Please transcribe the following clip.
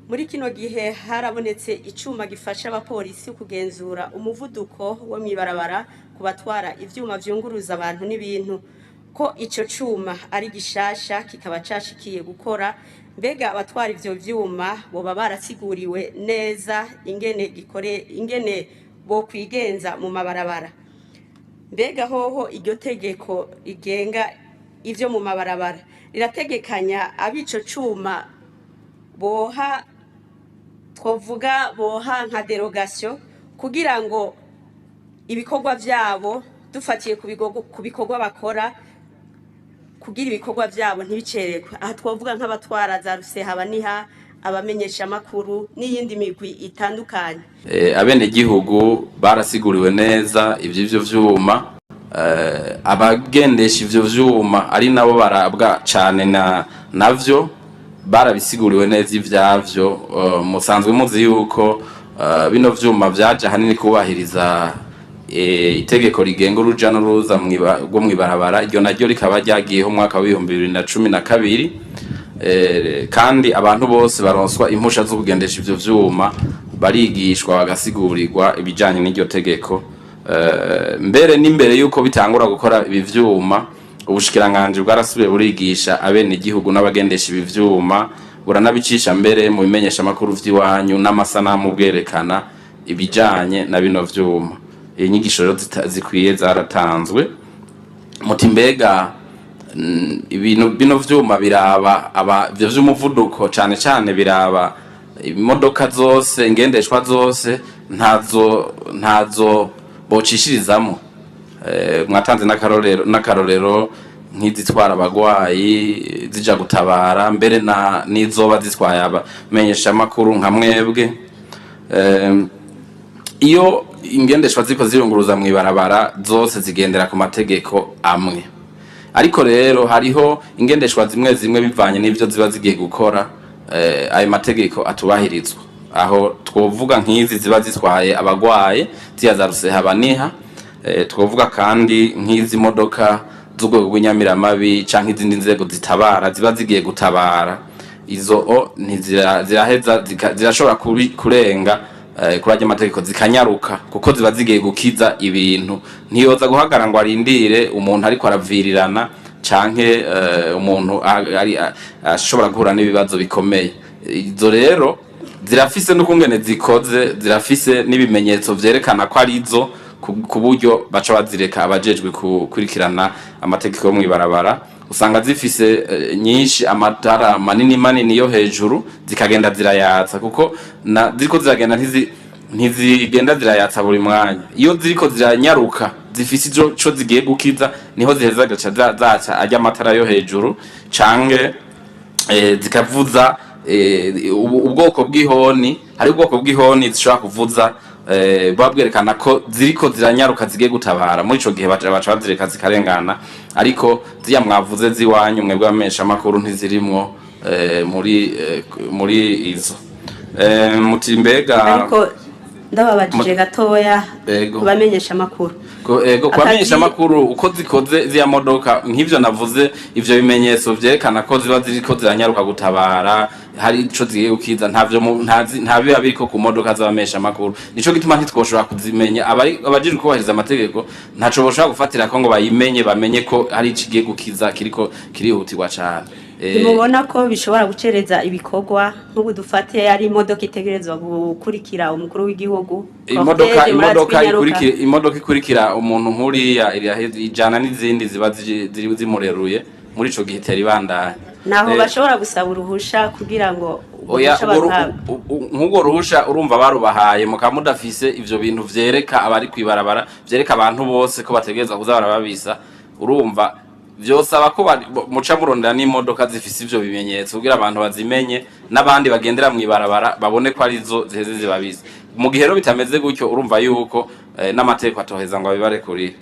Muri kino gihe harabonetse icuma gifasha abapolisi kugenzura umuvuduko wo mw'ibarabara ku batwara ivyuma vyunguruza abantu n'ibintu. Ko ico cuma ari gishasha, kikaba cashikiye gukora, mbega abatwara ivyo vyuma boba barasiguriwe neza ingene gikore, ingene bokwigenza mu mabarabara? Mbega hoho iryo tegeko rigenga ivyo mu mabarabara rirategekanya abico cuma boha, twovuga boha nka dérogation, kugira ngo ibikorwa vyabo, dufatiye ku bikorwa bakora, kugira ibikorwa vyabo ntibicererwe? Aha twovuga nk'abatwara za rusehabaniha, abamenyeshamakuru n'iyindi migwi itandukanye. Abenegihugu barasiguriwe neza ivy'ivyo vyuma. Abagendesha ivyo vyuma, ari nabo barabwa cane na navyo, barabisiguriwe neza ivyavyo. Musanzwe muzi yuko bino vyuma vyaje ahanini kubahiriza itegeko rigenga uruja n'uruza rwo mw'ibarabara. Iryo naryo rikaba ryagiyeho umwaka wa 2012. Kandi abantu bose baronswa impusha zo kugendesha ivyo vyuma barigishwa, bagasigurirwa ibijanye n'iryo tegeko. Mbere n'imbere yuko bitangura gukora ibi vyuma, ubushikiranganji bwarasubiye burigisha abenegihugu n'abagendesha ibi vyuma, buranabicisha mbere mu bimenyeshamakuru vy'iwanyu n'amasanamu bwerekana ibijanye na bino vyuma. Inyigisho rero zikwiye zaratanzwe. Muti mbega ibintu bino vyuma biraba aba ivyo vy'umuvuduko cane cane, biraba imodoka zose, ingendeshwa zose, ntazo bocishirizamo? Mwatanze n'akarorero nk'izitwara abagwayi zija gutabara, mbere na n'izoba zitwaye abamenyeshamakuru nka mwebwe. Iyo ingendeshwa ziriko zirunguruza mw'ibarabara, zose zigendera ku mategeko amwe. Ariko rero hariho ingendeshwa zimwe zimwe, bivanye n'ivyo ziba zigiye gukora, ayo mategeko atubahirizwa. Aho twovuga nk'izi ziba zitwaye abagwaye, ziya za rusehabaniha. Twovuga kandi nk'izi modoka z'urwego rw'inyamiramabi canke izindi nzego zitabara ziba zigiye gutabara. Izo o ntizira ziraheza zirashobora kurenga kuri arya mategeko, zikanyaruka, kuko ziba zigiye gukiza ibintu. Ntiyoza guhagara ngo arindire umuntu ariko aravirirana canke umuntu ashobora guhura n'ibibazo bikomeye. Izo rero zirafise n'ukungene zikoze, zirafise n'ibimenyetso vyerekana ko ari izo, ku buryo baca bazireka. Abajejwe gukurikirana amategeko yo mw'ibarabara usanga zifise nyinshi amatara manini manini yo hejuru, zikagenda zirayatsa, kuko na ziriko ziragenda ntizigenda zirayatsa buri mwanya. Iyo ziriko ziranyaruka, zifise ico co zigiye gukiza, niho ziheza gaca zaca arya amatara yo hejuru, canke zikavuza ubwoko bw'ihoni. Hari ubwoko bw'ihoni zishobora kuvuza, buba bwerekana ko ziriko ziranyaruka, zigiye gutabara. Muri ico gihe baca bazireka zikarengana. Ariko ziya mwavuze ziwanyu mwebwe abamenyeshamakuru ntizirimwo muri izo. Muti mbega Ariko ndababajije gatoya kubamenyesha amakuru. Ego, kubamenyesha amakuru, uko zikoze ziya modoka, nk'ivyo navuze, ivyo bimenyetso vyerekana ko ziba ziriko ziranyaruka gutabara, hari ico zigiye gukiza, ntavyo nta biba biriko ku modoka z'abamenyesha amakuru. Nico gituma ntitwoshobora kuzimenya. Abajejwe kubahiriza amategeko ntaco boshobora gufatira ko ngo bayimenye, bamenye ko hari ikigiye gukiza kiriko kirihutirwa cane. Ntimubona ko bishobora gucereza ibikorwa? Nk'ubu dufate ari imodoka itegerezwa gukurikira umukuru w'igihugu, Imodoka cortège, murazi imodoka ko inyaruka. ikurikira, imodoka ikurikira umuntu nk'uriya ijana n'izindi ziba ziri zimureruye, muri ico gihe itera ibandanya. Naho bashobora gusaba uruhusha kugira ngo urwo Oya, ruhusha baruhabwe. Nk'urwo ruhusha urumva barubahaye, mukaba mudafise ivyo bintu vyereka abari kwibarabara, vyereka abantu bose ko bategerezwa kuza barababisa. Urumva vyosaba ko muca murondera n'imodoka zifise ivyo bimenyetso, kugira abantu bazimenye n'abandi bagendera mw'ibarabara babone ko arizo ziheze zibabisa. Mu gihe rero bitameze gutyo, urumva yuko n'amategeko atoheza ngo abibarekurire.